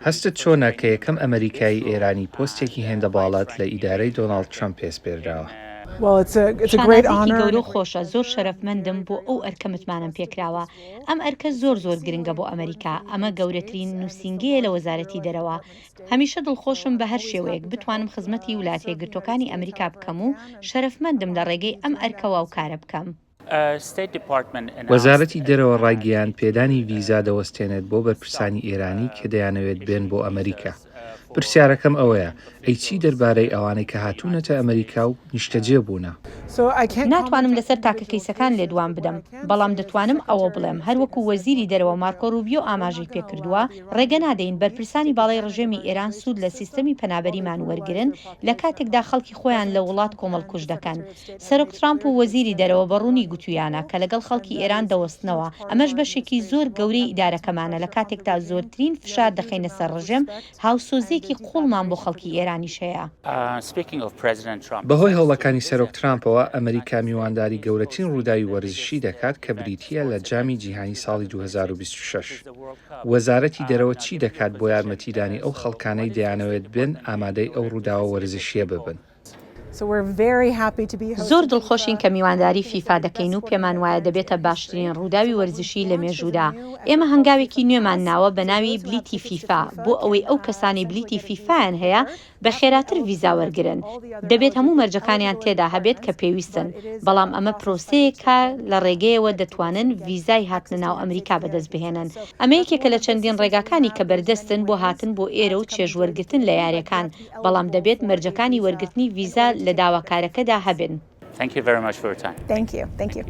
هەستت چۆنە کە یەکەم ئەمەریکایی ئێرانی پۆستێکی هێندە باڵات لە ئیدارەی دۆناڵد ترەمپ پێ سپێردراوە؟ شانازیەکی گەورە و خۆشە، زۆر شەرەفمەندم بۆ ئەو ئەرکە متمانەم پێکراوە. ئەم ئەرکە زۆر زۆر گرنگە بۆ ئەمەریکا، ئەمە گەورەترین نووسینگەیە لە وەزارەتی دەرەوە. هەمیشە دڵخۆشم بە هەر شێوەیەک بتوانم خزمەتی ولاتەیەکگرتووەکانی ئەمریکا بکەم و شەرەفمەندم لە ڕێگەی ئەم ئەرکەوە ئەو کارە بکەم. وەزارەتی دەرەوە ڕایگەیاند پێدانی ڤیزا دەوەستێنێت بۆ بەرپرسانی ئێرانی کە دەیانەوێت بێن بۆ ئەمەریکا. پرسیارەکەم ئەوەیە، ئەی چی دەربارەی ئەوانەی کە هاتوونەتە ئەمەریکا و نیشتەجێ بوونە؟ ناتوانم لەسەر تاکە کەیسەکان لێدوان بدەم، بەڵام دەتوانم ئەوە بڵێم، هەروەکو وەزیری دەرەوە مارکۆ روبیۆ ئاماژەی پێکردووە، ڕێگە نادەین بەرپرسانی باڵای ڕژێمی ئێران سوود لە سیستەمی پەنابەریمان وەرگرن لە کاتێکدا خەڵکی خۆیان لە وڵات کۆمەڵکوژ دەکەن. سەرۆک ترامپ و وەزیری دەرەوە بە ڕوونی گوتوویانە کە لەگەڵ خەڵکی ئێران دەوەستنەوە، ئەمەش بەشێکی زۆر گەورەی ئیدارەکەمانە لە کاتێکدا زۆرترین فشار دەخەینە سەر ڕژێم، هاوسۆزییەکی قووڵمان بۆ خەڵکی ئێرانیش هەیە. بەهۆی هەوڵەکانی سەرۆک ترامپەوە، ئەمریکا میوانداری گەورەترین ڕووداوی وەرزشی دەکات کە بریتییە لە جامی جیهانی ساڵی 2026. وەزارەتی دەرەوە چی دەکات بۆ یارمەتیدانی ئەو خەڵکانەی دەیانەوێت بێن ئامادەی ئەو ڕووداوە وەرزشییە ببن؟ زۆر دڵخۆشین کە میوانداری فیفا دەکەین و پێمان وایە دەبێتە باشترین ڕووداوی وەرزشی لە مێژوودا. ئێمە هەنگاوێکی نوێمان ناوە بە ناوی بلیتی فیفا بۆ ئەوەی ئەو کەسانەی بلیتی فیفایان هەیە بە خێراتر ڤیزا وەرگرن. دەبێت هەموو مەرجەکانیان تێدا هەبێت کە پێویستن، بەڵام ئەمە پرۆسەیەکە لە ڕێگەیەوە دەتوانن ڤیزای هاتنە ناو ئەمریکا بەدەست بهێنن. ئەمە یەکێکە لە چەندین ڕێگاکانی کە بەردەستن بۆ هاتن بۆ ئێرە و چێژوەرگرتن لە یاریەکان. بەڵام دەبێت مەرجەکانی وەرگرتنی ڤیزا لە داواکارەکەدا هەبن. Thank you very much for your time. Thank you. Thank you.